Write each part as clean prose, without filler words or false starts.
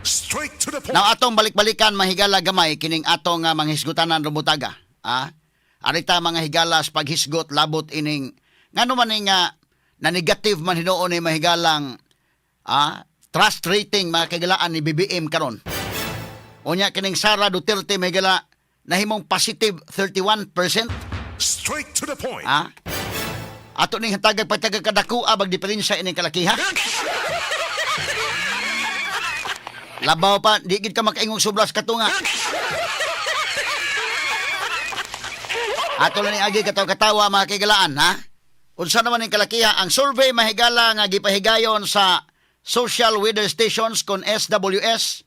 Straight to the point. Now atong balik-balikan, mahigala, gamay kining atong mga hisgutanan rumutaga. Ah? Arita, mga higala, sa paghisgot labot ining ngano man ni nga na negative man hinuon ni mahigalang trust rating, mga kahigalaan, ni BBM karon. Unya kining Sara Duterte, mahigala, nahimong positive 31%. Straight to the point. Ah? Ato ning hatagag pagtagag kadako bag diferensya ining kalakiha. Labaw pa, di gid ka makaingong sobras katunga. Ato lang ning agi katawa-katawa, mga kahigalaan, ha? Unsa naman ning kalakiha ang survey, mahigala, nga gipahigayon sa Social Weather Stations kon SWS,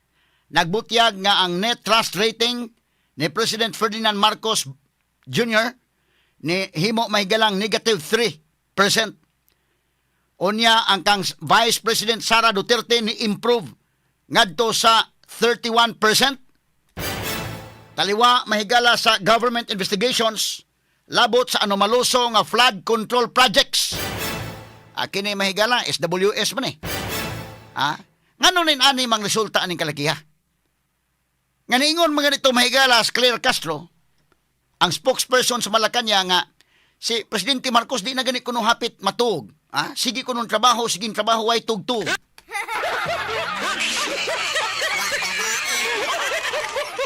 nagbutyag nga ang net trust rating ni President Ferdinand Marcos Jr. ni himo mahigalang negative 3%. Unya ang kang Vice President Sara Duterte ni improve ngadto sa 31%. Taliwa, mahigala, sa government investigations labot sa anomaloso nga flood control projects. Ah, kini, mahigala, SWS man eh. Ah, ngano nin ani mang resulta aning kalakiha? Nga niingon mga nito, mahigala, si Claire Castro, ang spokesperson sa Malacanang, nga si Presidente Marcos di na gani kuno hapit matuog. Ah, sige kuno trabaho, sige trabaho way tugtug.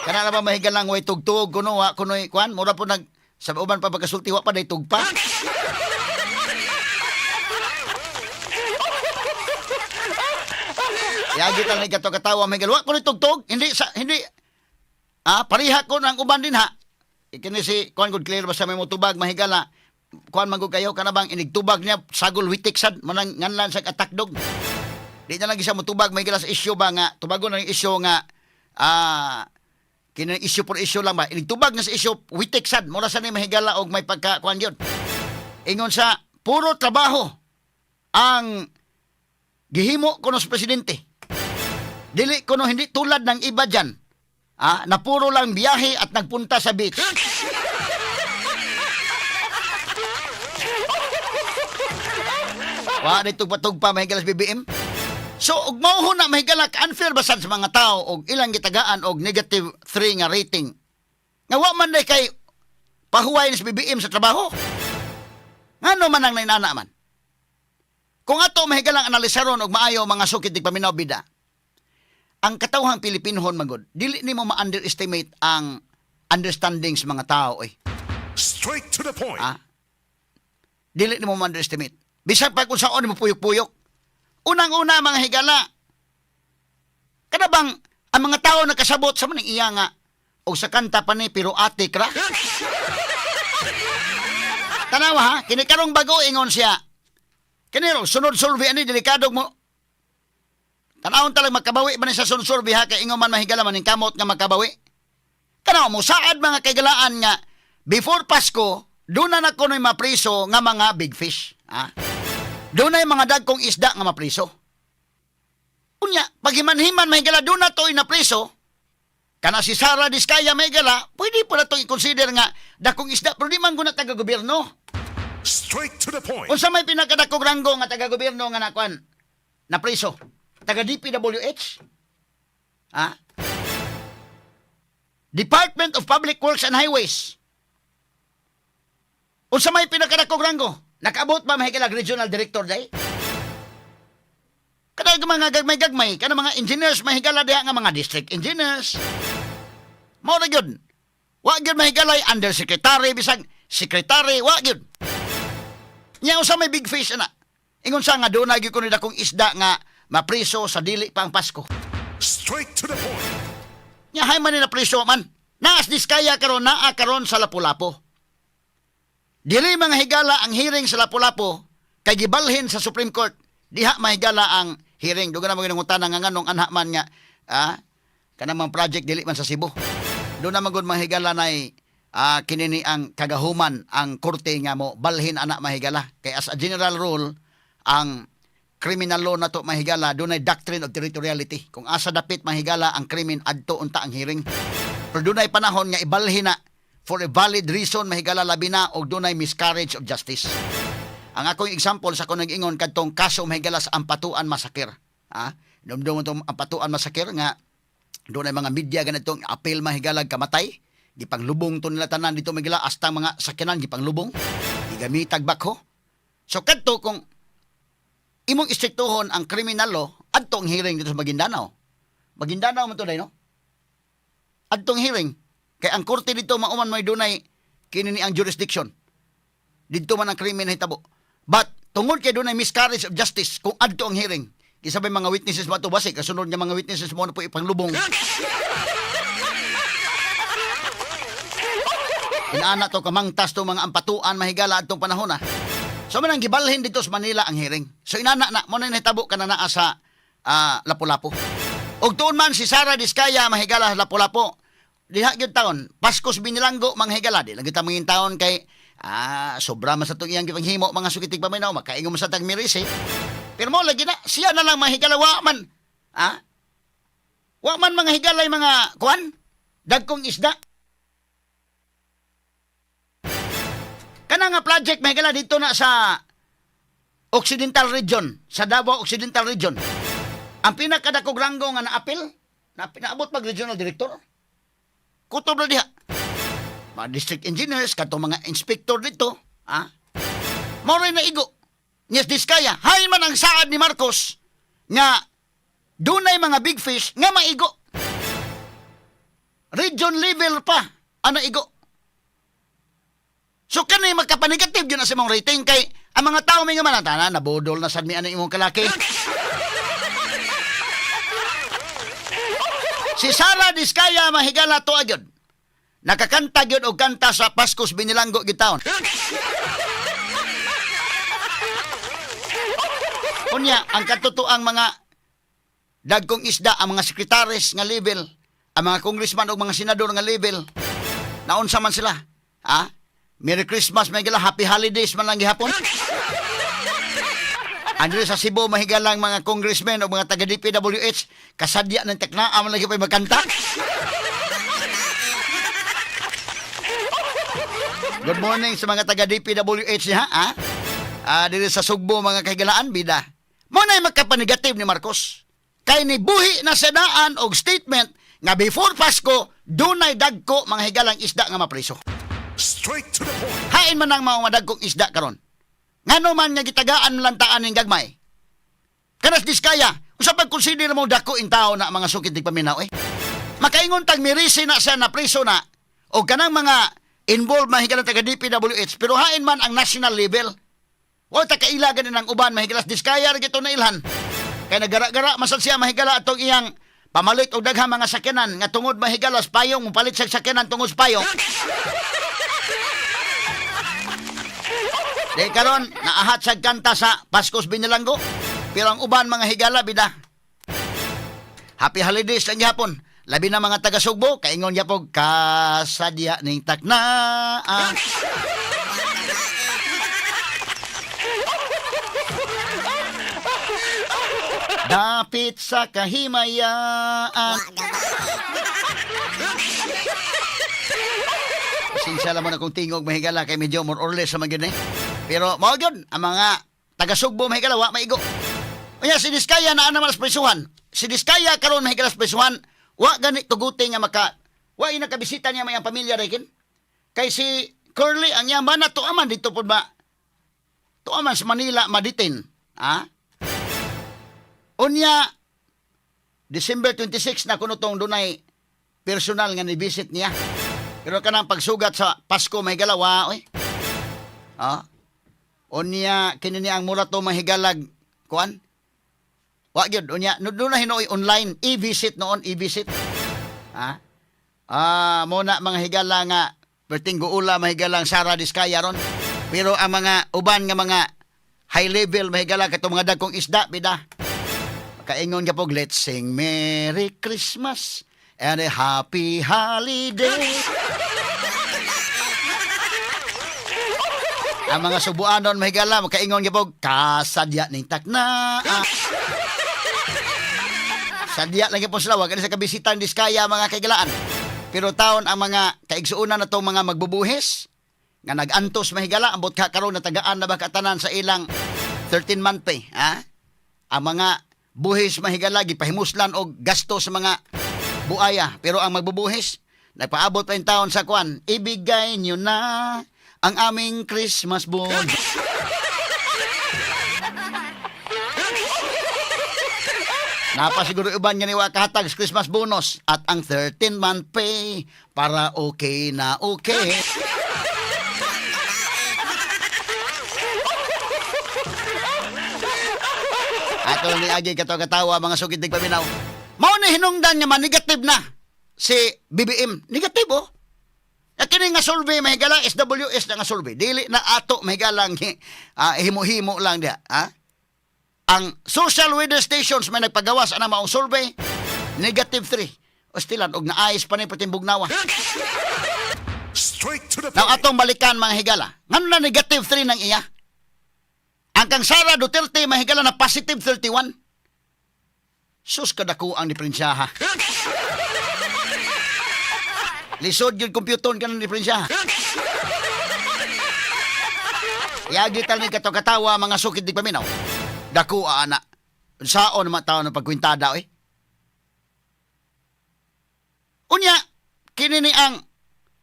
Kana na ba, mahigalang, way tugtug kuno, wa kuno kuan, mura po nag sa uban pa pagkasulti, wa pa day tugpa. Yagi tal ni kato katawa, mahigala, wa kuno tugtog, hindi sa hindi pareha ko ng uban din ha. Kini si kuan gud clear basta may motubag, mahigala. Kuan man gud kayo kana bang inigtubag niya sagol witik sad manang nganlan sa attack dog. Di na lang siya motubag, mahigala, sa issue ba nga tubagon na yung issue nga kini issue por issue lang ba, inigtubag na sa issue witik sad mura sa ni, mahigala, og may pagka kuan yun. Ingon sa puro trabaho ang gihimo kuno sa presidente. Dili kuno, hindi tulad ng iba dyan. Ah, na puro lang biyahe at nagpunta sa beach. Wa ni tugpa-tugpa, mahigala, sa BBM. So, ug mao na, mahigala, unfair ba sad sa mga tao og ilang gitagaan og negative 3 nga rating? Nga wa man day kay pahuway ni sa BBM sa trabaho. Ngano man ang nainana man? Kung ato mahigalang analisaron og maayo, mga sukit di paminaw bida, ang katawhang Pilipinohon magod, dili nimo ma-underestimate ang understanding sa mga tao eh. Straight to the point. Ah? Dili nimo ma-underestimate. Bisag pa kung saan mo puyok-puyok. Unang-una, mga higala, kada bang ang mga tao nakasabot sa maning iya nga og sa kanta pa ni pero ate kra. Tanawa ha, kini karong bago ingon siya. Kini ro sunod survey ani delikado mo. Tanawon talag makabawi ba ni sa sunod survey ha, kay ingon man, mahigala, maning kamot nga makabawi. Tanaw mo saad, mga kaigalaan, nga before Pasko doon na na kuno'y mapriso nga mga big fish. Ha? Doon na mga dagkong isda nga mapriso. Unya, paghiman-himan, mahigala, doon na to'y napriso, kana si Sara Diskaya, mahigala, pwede po na itong i-consider nga dakong isda, pero di man guna taga-gobyerno. Straight to the point. Unsa may pinakadakong ranggo nga taga-gobyerno nga nakuan napriso? Taga DPWH? Ha? Department of Public Works and Highways. Unsa may pinakadakong ranggo? Nakaabot ba, mahigalag, regional director day? Kada mga gagmay-gagmay, kana mga engineers, mahigala, diha nga mga district engineers. Mao na gyud. Wa gyud, mahigalay, undersecretary, bisag secretary, wa gyud. Nya usa may big fish ana? Ingon sa nga doon na gyud kuno dakong isda nga mapriso sa dili pa ang Pasko. Straight to the point. Nya hay man ni napriso man. Naas Diskaya karon, naa karon sa Lapu-Lapu. Dili, mga higala, ang hearing sa Lapu-Lapu kay gibalhin sa Supreme Court. Diha, mahigala, ang hearing. Duga na mo ginangutana nga nganong anha man nga kanang mga project dili man sa Cebu. Doon na magud, mga higala, nay kinini ang kagahuman ang korte nga mo balhin ana, mahigala. Kay as a general rule ang criminal law nato, mahigala, dunay doctrine of territoriality. Kung asa dapit, mahigala, ang krimen, adto unta ang hearing. Pero dunay panahon nga ibalhin na for a valid reason, mahigala, labi na og dunay miscarriage of justice. Ang akong example sa akong nag-ingon kadtong kaso, mahigala, sa Ampatuan Massacre. Ah, Dumdum itong Ampatuan massacre nga doon ay mga media ganitong apel mahigalag kamatay. Gipanglubong to nila tanan dito mahigala hasta mga sakyanan gipanglubong. Gigamitag backhoe. So kadto kung imong istriktuhon ang criminal law adto ang hearing dito sa Maguindanao. Maguindanao man to day, no? Adtong hearing kay ang korte dito mauman may dunay kini ni ang jurisdiction. Didto man ang krimen nahitabo. But tungod kay dunay miscarriage of justice kung adto ang hearing, kisabay mga witnesses mo ato basi kasunod nga mga witnesses mo na po ipanglubong. Inaana to kamangtas to mga ampatuan mahigala adtong panahon ah. So man ang gibalhin dito sa Manila ang hearing. So inana na mo na nahitabo kana naa sa Lapu-Lapu. Og tuon man si Sara Diskaya mahigala sa Lapu-Lapu. Diha gyud taon, Paskos Binilanggo mga higala di lang kita mangin taon kay sobra man sa tong iyang gipanghimo mga sukitig paminaw makaingon man sa tag miris eh. Pero mo lagi na siya na lang mahigala wa man. Ah? Wa man mga higalay mga kuan dagkong isda. Kana nga project mahigala dito na sa Occidental Region, sa Davao Occidental Region. Ang pinakadakog ranggo nga naapil, na, naabot pag regional director. Kutob na diha. Mga district engineers, katong mga inspector dito, ha? Mao na igo. Yes, Diskaya, hain man ang saad ni Marcos nga dunay mga big fish nga maigo. Region level pa ang naigo. So kani magkapanigative yun na sa imong rating kay ang mga tao may nga manatana nabudol na sad mi ani imong kalaki. Si Sara Diskaya mahigala to agyod. Nakakanta gyud og kanta sa Paskos Binilanggo gyud taon. Unya, ang katotoang mga dagkong isda, ang mga sekretaris nga level, ang mga congressman o mga senador nga level, naunsa man sila. Ha? Merry Christmas, may gala, Happy Holidays man lang gihapon. Andre sa Cebu, mahigalang mga congressmen o mga taga DPWH, kasadya ng teknaa man lagi pa magkanta. Good morning sa mga taga DPWH niya, ha? Diri sa Sugbo mga kahigalaan, bida. Mo na magkapanigative ni Marcos. Kay ni buhi na sedaan og statement nga before Pasko, dunay dagko mga higalang isda nga mapriso. Straight to the point. Hain man ang mga madagkong isda karon. Ngano man nga gitagaan lantaan ning gagmay. Kanas Diskaya, usa pag consider mo dako in tao na mga sukit di paminaw eh. Makaingon tag mirisi na siya na preso na o kanang mga involved mahigalang taga DPWH pero hain man ang national level. Wa ta kailagan din ang uban mahigalas Diskaya ra gito na ilhan. Kay nagara-gara masad siya mahigala atong iyang pamalit og daghang mga sakyanan nga tungod mahigalas payong mopalit sa sakyanan tungod sa payong. Di karon naahat sa kanta sa Paskos Binilanggo. Pero ang uban mga higala bida. Happy holidays lang gihapon. Labi na mga taga Sugbo, kaingon gyapon kasadya ning takna. Dapit sa kahimayaan. Pasensya lang mo na kung tingog mahigala kay medyo more or less sa mga eh. Pero mao gyud ang mga taga Sugbo mahigala wa maigo. Unya si Diskaya naa naman sa prisuhan. Si Diskaya karon mahigala sa prisuhan, wa gani tuguti nga maka wa nakabisita niya may ang pamilya rekin. Kay si Curly ang iyang bana tuaman dito pud ba? Tuaman sa Manila maditin. Ha? Unya December 26 na kuno tong dunay personal nga ni-visit niya. Pero kanang pagsugat sa Pasko may galawa, oy. Ah. Unya kini niya ang mura to mahigalag kuan. Wa gyud unya no doon na hinuoy online e-visit noon e-visit. Ha? Mo na mga higala nga perting guula mahigalang Sara Diskaya ron. Pero ang mga uban nga mga high level mahigala katong mga dagkong isda bida. Kaingon ka po, let's sing Merry Christmas and a Happy Holiday. Ang mga subuanon mahigala, makaingon ka po, kasadya ning takna. Sadya lang po sila, wag sa kabisitan Diskaya mga kaigalaan. Pero taon ang mga kaigsuonan na itong mga magbubuhis, nga nag-antos mahigala, ambot ka karon natagaan na ba katanan sa ilang 13-month pay, ha? Ang mga Buhis mahigala gipahimuslan og gasto sa mga buaya, pero ang magbubuhis nagpaabot pa yung taon sa kwan, ibigay nyo na ang aming Christmas bonus. Napasiguro uban nga niwa kahatag sa Christmas bonus at ang 13-month pay para okay na okay. Ato lang ni Agi katawa-katawa mga sugid tig paminaw. Mao ni hinungdan nga ma-negative na si BBM. Negative oh. At kini nga survey mahigala SWS na nga survey. Dili na ato mahigalang himo-himo lang diha, ha? Ang social weather stations may nagpagawas ana maong survey negative 3. Ostilan og naayos pa ni perting bugnawa. Straight to the Now point. atong balikan mga higala. Ngano na negative 3 nang iya? Ang kang Sara Duterte mahigala na positive 31. Sus kadako ang diferensya ha. Lisod yun kompyuton ka ng diferensya. Yagi tal ni kato-katawa mga sukid di paminaw. Dako ana. Saon naman tao ng pagkwintada eh. Unya, kini ni ang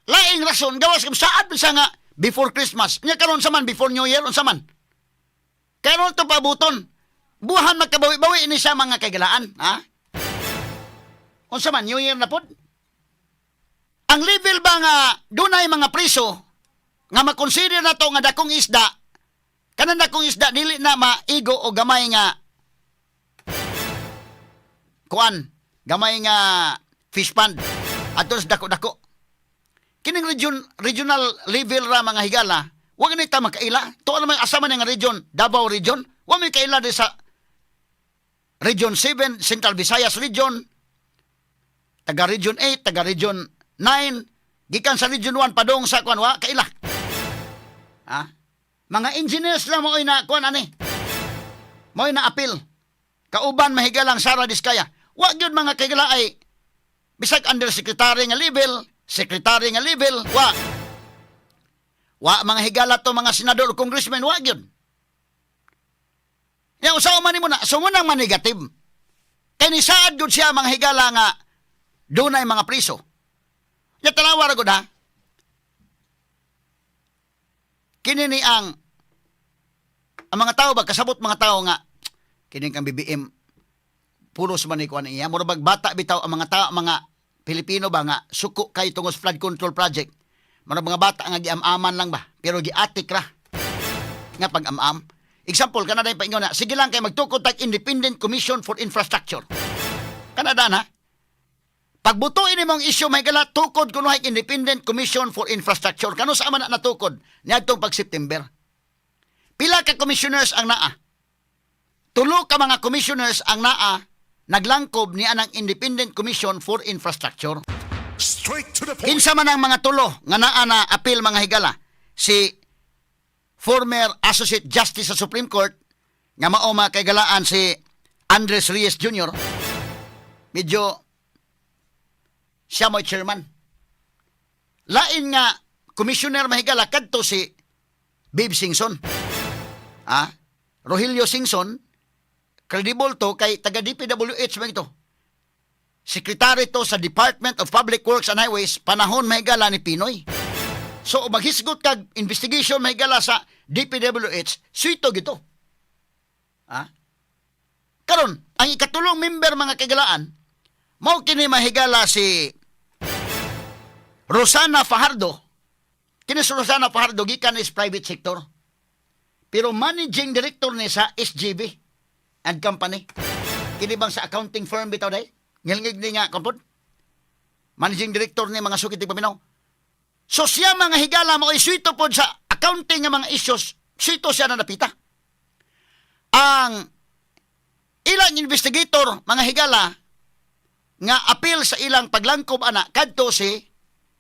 laing rason gawas kam saad man siya nga before Christmas. Nya karon sa man before New Year unsa man. Karon to pabuton. Buhan magkabawi-bawi ni siya mga kagalaan, ha? Unsa man New Year na pod? Ang level ba nga dunay mga priso nga makonsider na to nga dakong isda, kanang dakong isda dili na maigo o gamay nga kuan, gamay nga fish pond ato sa dako-dako. Kining regional level ra mga higala, wa gani ta makaila. Tuo naman asa man nga region, Davao region, wa may kaila di sa Region 7, Central Visayas region, taga Region 8, taga Region 9, gikan sa Region 1 padung sa kuan wa kaila. Ha? Mga engineers lang mo'y na kuan ani. Mo'y na appeal. Kauban mahigalang Sara Diskaya. Wa gyud mga kaigala ay bisag undersecretary nga level, secretary nga level, wa. Wa mga higala to mga senador o congressman, wa gyud. Ya usaw man nimo na, so mo nang manigative. Kay ni saad gyud siya mga higala nga dunay mga priso. Ya tanawa ra gud ha. Kini ni ang mga tao ba kasabot mga tao nga kini kang BBM puros man ni kuan iya mura bag bata bitaw ang mga tao, mga Pilipino ba nga suko kay tungod sa flood control project, mura mga bata nga giam-aman lang ba pero giatik ra nga pag-am-am. Example kana dai paingon na sige lang kay magtukod tag Independent Commission for Infrastructure kana na pagbutuin nimong issue may gala tukod kuno hay Independent Commission for Infrastructure kano sa man na natukod niadtong pag September. Pila ka commissioners ang naa? Tulo ka mga commissioners ang naa naglangkob ni anang Independent Commission for Infrastructure. Straight to the point. Kinsa man ang mga tulo nga naa na appeal mga higala? Si former Associate Justice sa Supreme Court nga mao mga kaigalaan si Andres Reyes Jr. Medyo siya mo'y chairman. Lain nga commissioner mahigala kadto si Babe Singson. Ah, Rogelio Singson, credible to kay taga DPWH man ito. Sekretary to sa Department of Public Works and Highways panahon mahigala ni Pinoy. So maghisgot kag investigation mahigala sa DPWH, suito gito. Ah? Karon, ang ikatulong member mga kagalaan, mao kini mahigala si Rosana Fajardo. Kini si Rosana Fajardo gikan is private sector. Pero managing director ni sa SGB and Company. Kini bang sa accounting firm bitaw day? Ngilngig ni nga kompod. Managing director ni mga sukit paminaw. So siya mga higala mo ay suito pod sa accounting nga mga issues, suito siya na napita. Ang ilang investigator mga higala nga appeal sa ilang paglangkob ana kadto si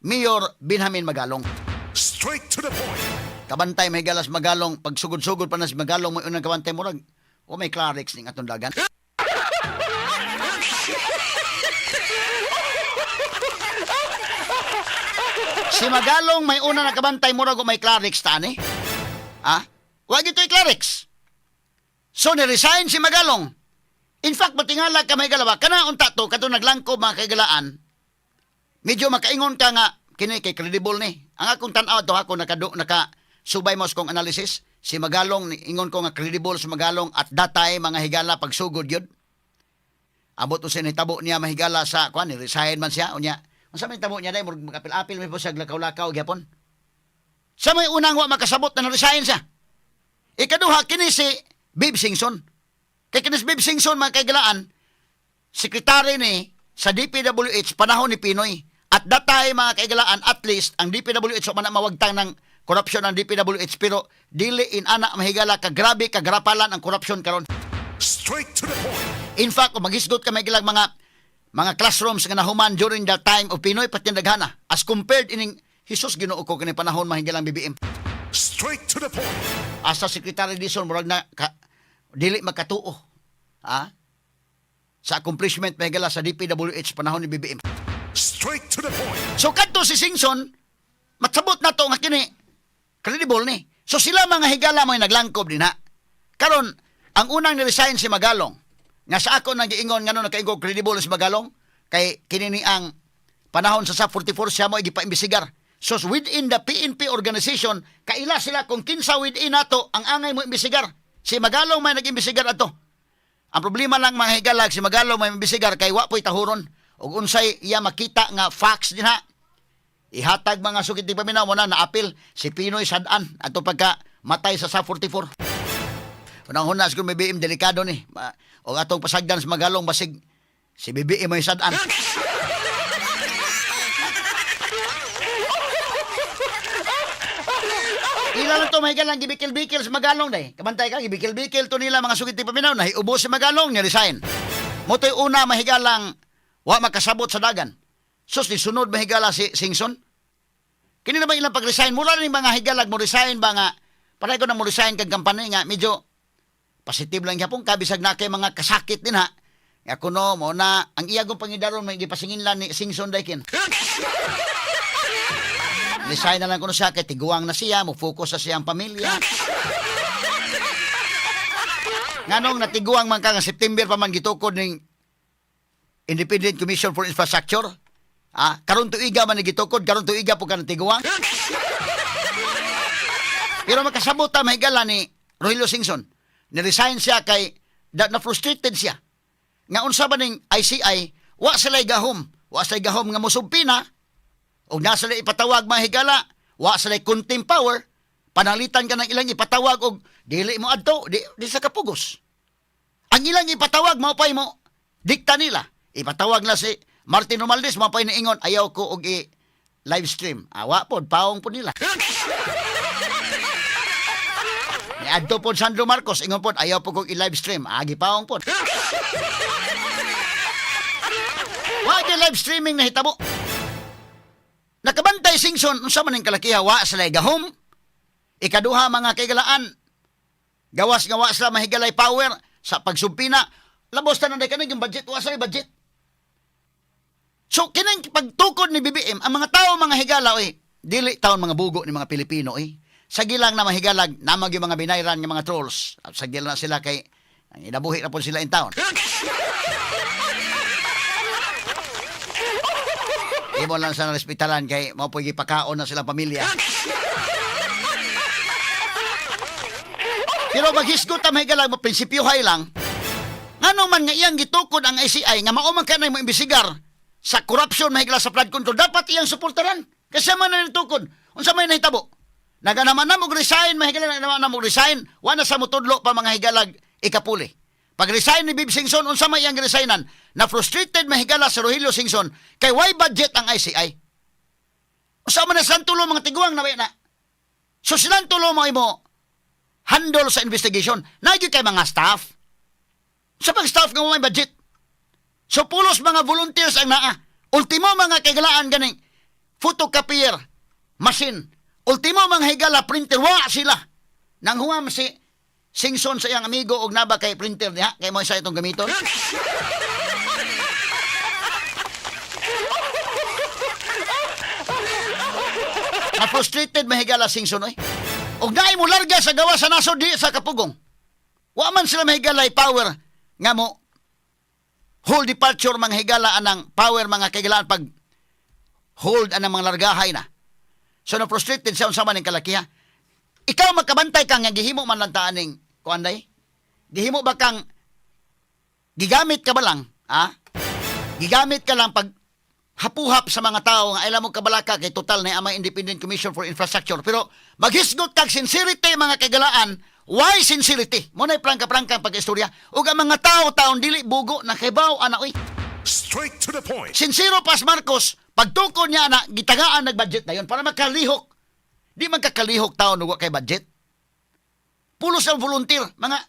Mayor Benjamin Magalong. Straight to the point. Kabantay may galas Magalong, pag sugod-sugod pa na si Magalong, may unang kabantay murag o may Clarix ning atong dagan. Si Magalong may una na kabantay murag o may Clarix tani. Ha? Wa gito'y Clarix. So ni-resign si Magalong. In fact, matingala ka, mga higala ba, kana unta to, kato naglangkob, mga kahigalaan, medyo makaingon ka nga, kini kay credible ni. Ang akong tan-aw to ako naka naka subay mo sa kong analysis, si Magalong, ingon ko nga credible si Magalong at datay, mga higala, pagsugod yun. Abot usin hitabo niya, mahigala, sa kuan, ni resign man siya unya. Unsa may tabo niya dai, murag makapil-apil may po siya lakaw-lakaw gyapon. Sa may unang wa makasabot na resign siya. Ikaduha, kini si Bib Singson. Kay kini si Bib Singson, mga kaigalaan, sekretary ni sa DPWH panahon ni PNoy. At that time, mga kaigalaan, at least ang DPWH wa man na mawagtang ng korupsyon ng DPWH, pero dili in ana, mahigala, kagrabe kagrapalan ang korupsyon karon. Straight to the point. In fact, kung maghisgot ka may gilang mga classrooms nga nahuman during the time of PNoy, patindaghana as compared ining, Jesus, Ginoo ko, kini panahon, mahigalang BBM. Straight to the point. Asa Secretary Dizon, murag na ka, dili makatuo. Ha? Sa accomplishment, mahigala, sa DPWH panahon ni BBM. Straight to the point. So kadto si Singson, matsabot na to nga kini credible ni. So sila, mga higala, mga naglangkob din ha. Karon, ang unang ni-resign si Magalong. Nga sa ako nang giingon ngano nakaingon credible si Magalong kay kini ni ang panahon sa SAF 44 siya mo gipaimbestigar. So within the PNP organization, kaila sila kung kinsa within nato ang angay mo imbestigar. Si Magalong may nag-imbestigar ato. Ang problema lang, mga higalag, si Magalong may imbestigar kay wa po'y tahuron. Ug unsay iya makita nga facts din ha. Ihatag, mga sugit di paminaw mo na naapil si PNoy sad-an ato pagka matay sa SAF 44. Unang huna siguro may BM delikado ni. O atong pasagdan sa Magalong, basig si BBM may sad-an. Ila lang to, may lang gibikil-bikil sa Magalong day. Kabantay ka, gibikil-bikil to nila, mga sugit di paminaw, nahiubo si Magalong, ni resign. Motoy una, mahigalang, wa makasabot sa dagan. Sus, ni sunod, mahigala, si Singson. Kini na ba ilang pag-resign? Mura ni mga higalag mo resign ba nga, pareho ko na mo resign kag kampanya nga, medyo positive lang gyapon ka, bisag na kay mga kasakit din ha. Nga kuno mo na, ang iyagong pangidaron may gipasingin lang ni Singson Daikin. Resign na lang kuno siya kay tiguang na siya, mo focus sa siyang pamilya. Nganong natiguang man ka nga September pa man gitukod ning Independent Commission for Infrastructure? Ah, karon tuiga man ni gitukod, karon tuiga po ka natiguang. Pero makasabot ta, mahigala, ni Rogelio Singson. Ni-resign siya kay na frustrated siya. Nga unsa ba ning ICI, wa sila gahom. Wa sila gahom nga mosubpoena. Og nasa sila ipatawag, mga higala, wa sila contempt power. Panalitan ka ng ilang ipatawag og dili mo adto, di sa kapugos. Ang ilang ipatawag mao pay mo dikta nila. Ipatawag na si Martin Romualdez, mao pay niingon ayaw ko og i live stream. Awa pod, paong pod nila. Niadto pod Sandro Marcos, ingon pod ayaw po kog i-live stream. Agi paong pod. Wa gyud live streaming nahitabo. Nakabantay Singson, unsa man ning kalakiha, wa sila gahom. Ikaduha, mga kaigalaan, gawas nga wa sila mahigalay power sa pagsubpoena. Labos tanan day kaning yung budget, wa sila budget. So kining pagtukod ni BBM, ang mga tao, mga higala oy, dili taon mga bugo ni mga Pilipino oy. Sa gilang na mahigalag, namag yung mga binayran nga mga trolls. At sa gilang na sila kay ang inabuhi na po sila in town. Imo lang sa respetaran kay mao po'y gipakaon na silang pamilya. Pero maghisgot ta, mahigalag, mo prinsipyohay lang. Ngano man nga iyang gitukod ang ICI nga mao man kanay mo imbisigar sa corruption, mahigala, sa flood control, dapat iyang suportaran. Kasi man na nitukod. Unsa may nahitabo? Naganaman na mo resign, mahigala, naganaman na mo resign, wa na sa mutudlo pa, mga higalag, ikapuli. Pag resign ni Bib Singson, unsa may iyang resignan? Na frustrated, mahigala, sa Rogelio Singson kay why budget ang ICI? Unsa man na silang tulo mga tiguang na na? So silang tulo mo imo handle sa investigation. Nagyud kay mga staff. Sa pag staff nga may budget. So pulos mga volunteers ang naa. Ultimo, mga kaigalaan, ganing photocopier, machine. Ultimo, mga higala, printer, wa sila. Nang huwam si Singson sa iyang amigo og naba kay printer niya, kay mo isa itong gamiton. Na frustrated, mahigala, Singson oy. Og naay mo larga sa gawa sa nasod di sa kapugong. Wa man sila mahigalay power nga mo Hold departure mga higala anang power, mga kahigalaan, pag hold anang mga largahay na. So na frustrated siya unsa man ning kalakiha. Ikaw magkabantay ka nga gihimo man lang ta aning kuan day? Gihimo ba kang gigamit ka ba lang, ha? Gigamit ka lang pag hapuhap sa mga tao nga alam mo kabalaka kay total na amay Independent Commission for Infrastructure, pero maghisgot kag sincerity, mga kagalaan. Why sincerity mo na prangka-prangka ang pag-istorya ug ang mga tao taon dili bugo na kaybaw ana oy. Straight to the point. Sincero pas Marcos pagtukod niya na gitagaan nag-budget na yon para makalihok. Di man kakalihok taon ug wa kay budget. Pulos ang volunteer mga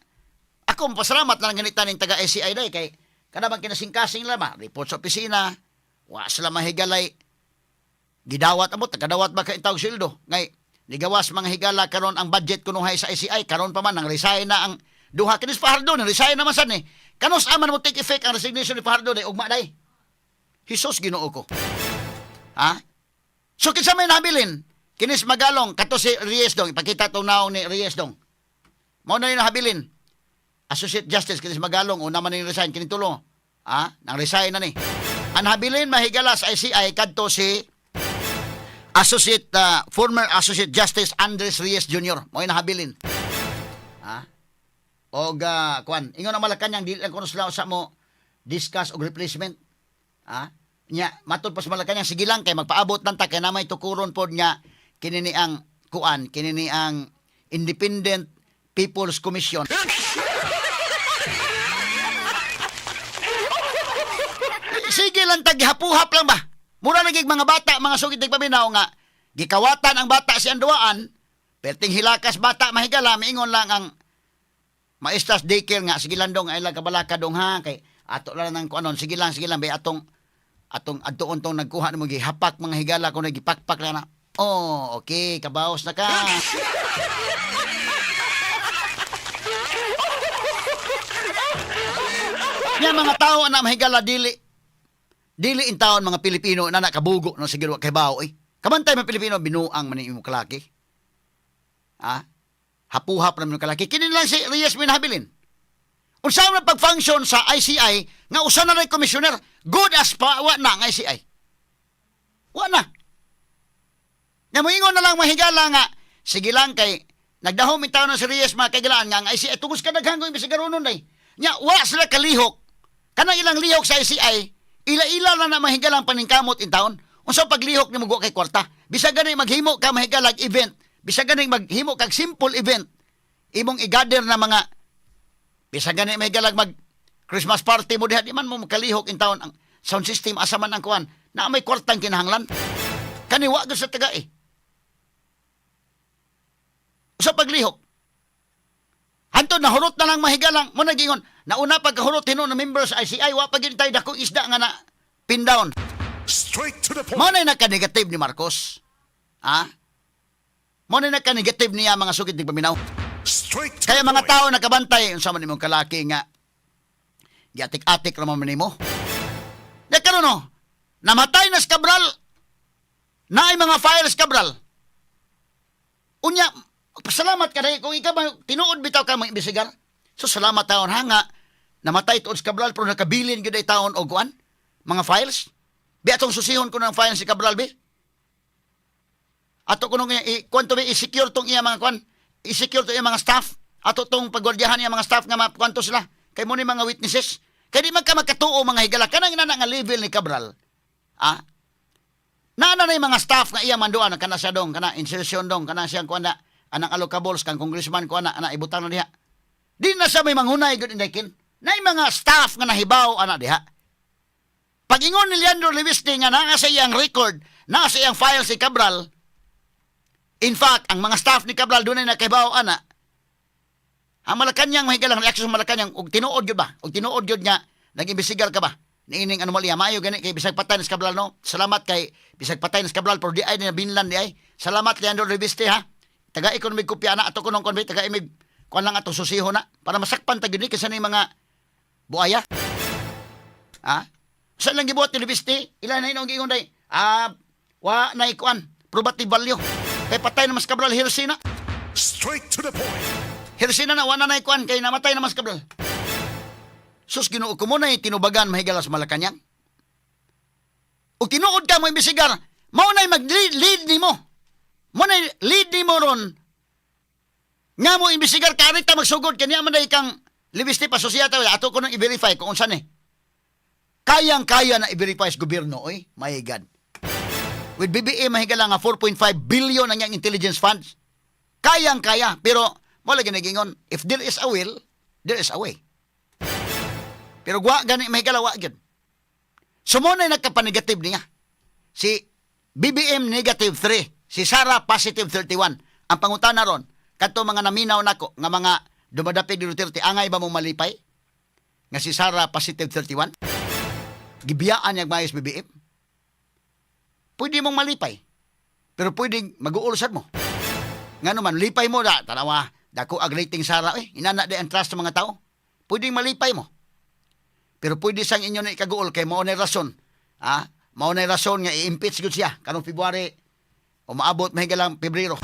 ako. Pasalamat na lang ganita ning taga SCI day kay kada bang kinasingkasing lama report sa opisina, wa sila mahigalay gidawat amot nakadawat ba kay tawag sweldo ngay nigawas, mga higala. Karon ang budget kunuhay sa ICI karon pa man nang resign na ang duha kinis Fajardo, nang resign naman sad ni kanus aman mo take effect ang resignation ni Fajardo day ugma day. Hesus, Ginoo ko, ha. So kinsa may nabilin kinis Magalong kato si Reyes dong? Ipakita tong naong ni Reyes dong. Mao na yung nahabilin Associate Justice kinis Magalong. Una man yung resign kini tulo, ha, nang resign na ni. Ang habilin mahigala sa ICI kadto si Associate former Associate Justice Andres Reyes Jr. Mo nahabilin. Ha? Og kuan, ingon ang Malacañang dili lang kuno sila sa mo discuss og replacement. Ha? Nya matud pa sa Malacañang, sige lang kay magpaabot lang ta kay na may tukuron pod nga kini ni ang kuan, kini ni ang Independent People's Commission. Sige lang taghapuhap lang ba? Mura lagi mga bata, mga sugid nagpaminaw nga gikawatan ang bata si anduaan, perting hilakas bata mahigala, miingon lang ang maestras daycare nga sige lang dong, ay lang kabalaka dong ha, kay ato lang nang kuanon, sige lang, sige lang bay atong atong adtuon tong nagkuha nimo gihapak, mga higala, kung nagipakpak lang na. Oh, okay, kabaos na ka. Nya mga tao na mahigala, dili dili in taon mga Pilipino na nakabugo no sige wa kay bao eh. Kabantay mga Pilipino, binuang man imo kalaki. Ha? Hapuhap na mo kalaki. Kini lang si Reyes minahabilin. Unsa man pag-function sa ICI nga usa na ray commissioner, good as pa wa na ang ICI. Wa na. Nga moingon na lang mahigala nga sige lang kay nagdahom in taon na si Reyes, mga kaigalaan, nga ang ICI tugos ka daghan kung imbestigaronon day. Nya wa sila kalihok. Kanang ilang lihok sa ICI, ila-ila lang na mahigalang paningkamot in taon. Unsa paglihok nimo kay kwarta? Bisag gani maghimo ka mahigalag event, bisag gani maghimo kag simple event, imong i-gather na mga bisag gani mahigalag mag Christmas party mo diha, di man mo makalihok in taon ang sound system, asa man ang kuan na may kwartang kinahanglan. Kani wa gyud sa taga eh. Sa paglihok. Hantod nahurot na lang mahigalang mo nagingon nauna pagkahurot hinuon na members ICI wa pa gyud tayo dakong isda nga na pin down. Straight to the point. Mo na naka-negative ni Marcos. Ha? Mo na naka-negative niya, mga sugid nagpaminaw. Straight to Kaya the mga point. tao nakabantay unsa man imong kalaki nga giatik-atik ra man nimo. Ya karon no, namatay na si Cabral. Naay mga files Cabral. Unya, pasalamat ka dahil kung ikaw ba, tinuod bitaw ka mga imbestigar. So salamat taon ha nga namatay tuod si Cabral pero nakabilin gyud ay taon og kuan mga files. Bi atong susihon ko ng files si Cabral bi. Ato kuno nga i kuan to bi i-secure tong iya mga kuan, i-secure to iya mga staff. Ato tong paggwardiyahan iya mga staff nga makuan to sila. Kay mo ni mga witnesses. Kay di man ka magkatuo, mga higala, kanang inana nga level ni Cabral. Ah, Naa na yung mga staff nga iya manduan kana siya dong, kana insertion dong, kana siyang kuan na anang allocables kang congressman kuan na ana ibutang na diha. Di na siya may manghunay gud indekin. Naay mga staff nga nahibaw ana diha. Pag ingon ni Leandro Leviste nga naa sa iyang record, naa sa iyang file si Cabral, in fact, ang mga staff ni Cabral dunay nakahibaw ana. Ang Malacañang mahigalang reaksyon sa Malacañang og tinuod gyud ba? Og tinuod gyud nga nag-imbestigar ka ba? Niining anomalya maayo gani kay bisag patay na si Cabral no. Salamat kay bisag patay na si Cabral pero di ay na binlan di ay. Salamat, Leandro Leviste, ha. Taga economic kopya na ato kunong kon taga imig kuan lang ato susiho na para masakpan ta gyud ni kaysa ni mga buaya. Ha? Sa lang gibuhat ni Leviste, ila na inong giingon day. Ah, wa na ikuan, probative value. Kay patay na mas Cabral, hearsay na. Straight to the point. Hearsay na na, wa na na ikuan kay namatay na mas Cabral. Sus, Ginoo ko, mao na tinubagan, mahigala, sa Malacanang. O tinuod ka mo imbisigar, mao na mag-lead nimo. Mao na lead nimo ron nga mo imbisigar ka ta magsugod kanya man day kang Leviste Asosyata, ato ko nang i-verify kung unsa ni. Kayang-kaya na i-verify sa gobyerno, oy. My God. With BBM, mahigala nga 4.5 billion ang iyang intelligence funds. Kayang-kaya, pero wala ginagingon, if there is a will, there is a way. Pero wa gani, mahigala, wa gyud. So mao na nagkapanegative niya. Si BBM negative 3, si Sara positive 31. Ang pangutana ron, kadto mga naminaw nako nga mga dumadapig ni Duterte, angay ba mong malipay nga si Sara positive 31? Gibiyaan niya mayos BBM. Pwede mong malipay. Pero pwedeng mag-uulsad mo. Nga naman, lipay mo na, tanawa, dako ag rating Sara, eh, inana di ang trust sa mga tao. Pwedeng malipay mo. Pero pwede sang inyo na ikaguol kay mao na rason. Ah, mao na rason nga i-impeach gud siya karong February o maabot mahigalang Pebrero.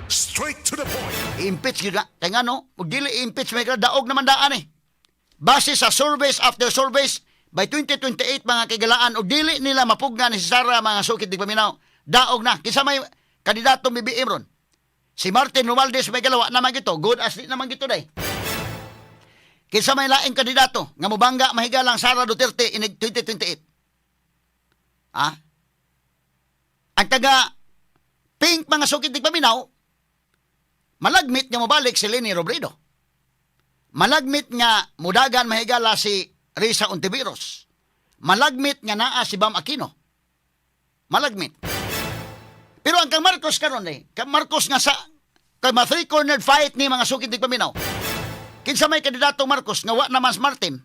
Straight to the point. I-impeach gyud na. Kay ngano, ug dili i-impeach, mahigala, daog naman daan eh. Base sa surveys after surveys, by 2028, mga kaigalaan, ug dili nila mapugnan ni si Sara, mga sukit di paminaw, daog na. Kinsa may kandidatong BBM ron? Si Martin Romualdez, may galawa naman gito. Good as di naman gito day. Kinsa may laing kandidato nga mobangga, mahigalang, Sara Duterte in 2028? Ah? Ang taga Pink, mga sukit di paminaw, malagmit nga mobalik si Leni Robredo. Malagmit nga mudagan, mahigala, si Risa Hontiveros. Malagmit nga naa si Bam Aquino. Malagmit. Pero ang kang Marcos karon eh, kang Marcos nga sa kay ma three cornered fight ni, mga sukit di paminaw. Kinsa may kandidato Marcos nga wa naman si Martin?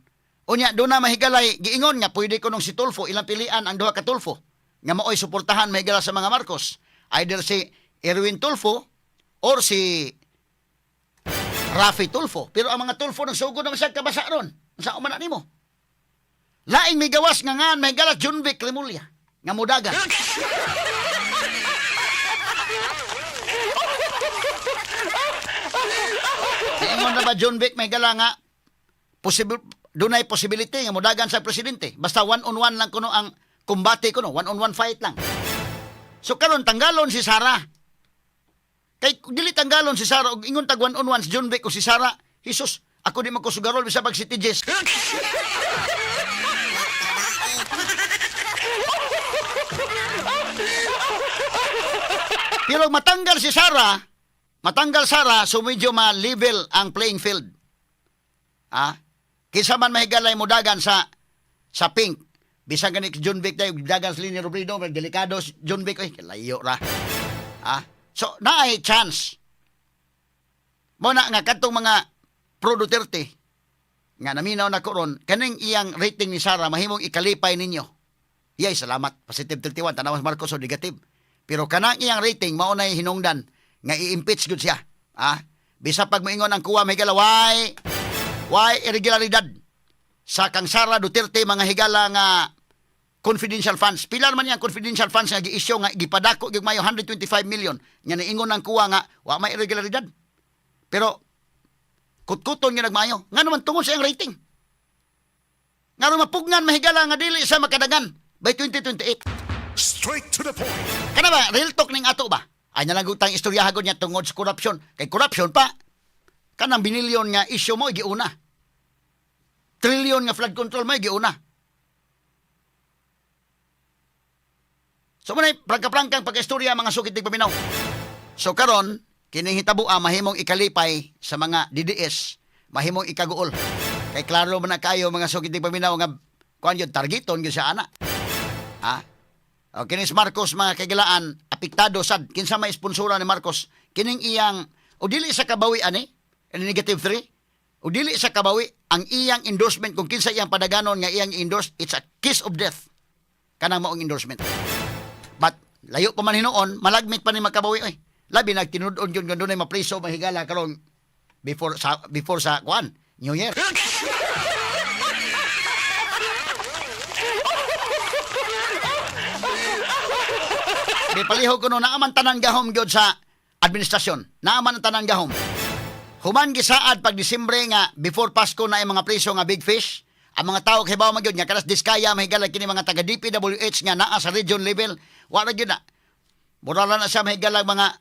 Unya do na, mahigalay, giingon nga pwede ko nung si Tulfo, ilang pilian ang duha ka Tulfo nga maoy suportahan, mahigala, sa mga Marcos. Either si Erwin Tulfo or si Rafi Tulfo. Pero ang mga Tulfo nagsugod naman siya kabasa ron. Sa man na nimo? Laing may gawas nga ngan, mahigala, Jonvic Remulla nga mudagan. Ingon na ba Jonvic, may gala, nga possible, dunay possibility nga mudagan sa presidente? Basta one on one lang kuno ang kumbate kuno, one on one fight lang. So karon tanggalon si Sara. Kay kung dili tanggalon si Sara og ingon tag one on one si Jonvic o si Sara, Jesus, ako di magkusugarol bisa pag City Jess. Pero matanggal si Sara, matanggal Sara, so medyo ma-level ang playing field. Ah, kinsa man, mahigalay, mudagan sa Pink. Bisan gani Jonvic tayo, dagan sa Leni Robredo, pero delikado si Jonvic, oy, layo ra. Ah, so naay chance. Mao na nga kadtong mga pro Duterte nga naminaw na ko ron, kaning iyang rating ni Sara mahimong ikalipay ninyo. Yay, salamat. Positive 31, tanawas Marcos o negative. Pero kanang iyang rating, mao na hinungdan nga i-impeach gud siya. Ah, bisa pag moingon ang kuwa, may why irregularidad sa kang Sara Duterte, mga higala, nga confidential funds. Pila man yang confidential funds nga gi-issue nga gipadako gyud mayo 125 million nga niingon ang kuwa nga wa may irregularidad? Pero kutkuton nga nagmayo. Nga naman tungod sa iyang rating. Nga mapugnan, mahigala, nga dili sa makadagan by 2028. Straight to the point. Kana ba, real talk ning ato ba? Ay nalagutang istorya hagod niya tungod sa corruption. Kay corruption pa, kanang binilyon nga issue mo, giuna. Trillion nga flood control mo, giuna. So muna, prangka-prangkang pagka-istorya, mga sukit tig paminaw. So karon, kining hitabua mahimong ikalipay sa mga DDS, mahimong ikaguol. Kay klaro man na kayo, mga sukit tig paminaw, nga kuan yun, targeton gyud siya ana. Ha? O, kinis Marcos, mga kagilaan, apektado sad kinsa may sponsora ni Marcos kining iyang o dili sa kabawi ani negative 3 o dili sa kabawi ang iyang endorsement. Kung kinsa iyang padaganon nga iyang endorse, it's a kiss of death kanang maong endorsement. But layo pa man hinuon, malagmit pa ni makabawi oy. Labi nagtinud-on yun nga dunay mapriso, mahigala, karon before sa kuan New Year. Di palihog kuno naaman tanan gahom gyud sa administrasyon. Naaman ang tanan gahom. Human gisaad pag Disyembre nga before Pasko na ang mga priso nga big fish, Ang mga tao kay man gyud nga kanas Diskaya, mahigala, kini mga taga DPWH nga naa sa region level, wala gyud na. Mura lang na siya, mahigala, mga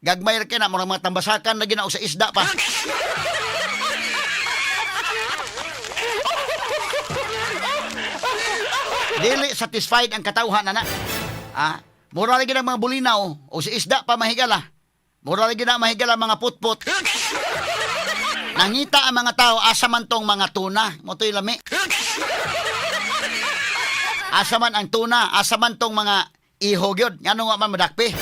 gagmay ra kay na, murag mga tambasakan na gina og sa isda pa. Dili satisfied ang katawhan na na. Ah, mura lagi ng mga bulinaw o sa isda pa, mahigala. Mura lagi na, mahigala, mga putput. Nangita ang mga tao, asa man tong mga tuna, mao to'y lami. Asa man ang tuna, asa man tong mga iho gyud, ngano nga man madakpi?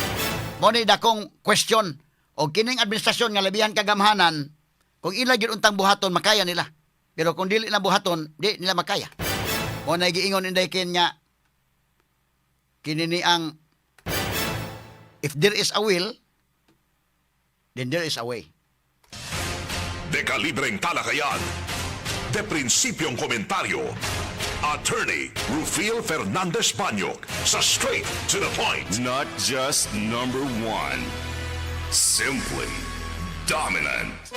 Mao ni dakong question. O kining administrasyon nga labihan kagamhanan, kung ila gyud untang buhaton, makaya nila. Pero kung dili na buhaton, di nila makaya. Mao na giingon Inday Ken nga kini ni ang "If there is a will, then there is a way." De kalibreng talakayan. De prinsipyong komentaryo. Attorney Rufil Fernandez Banyok sa Straight to the Point. Not just number one. Simply dominant.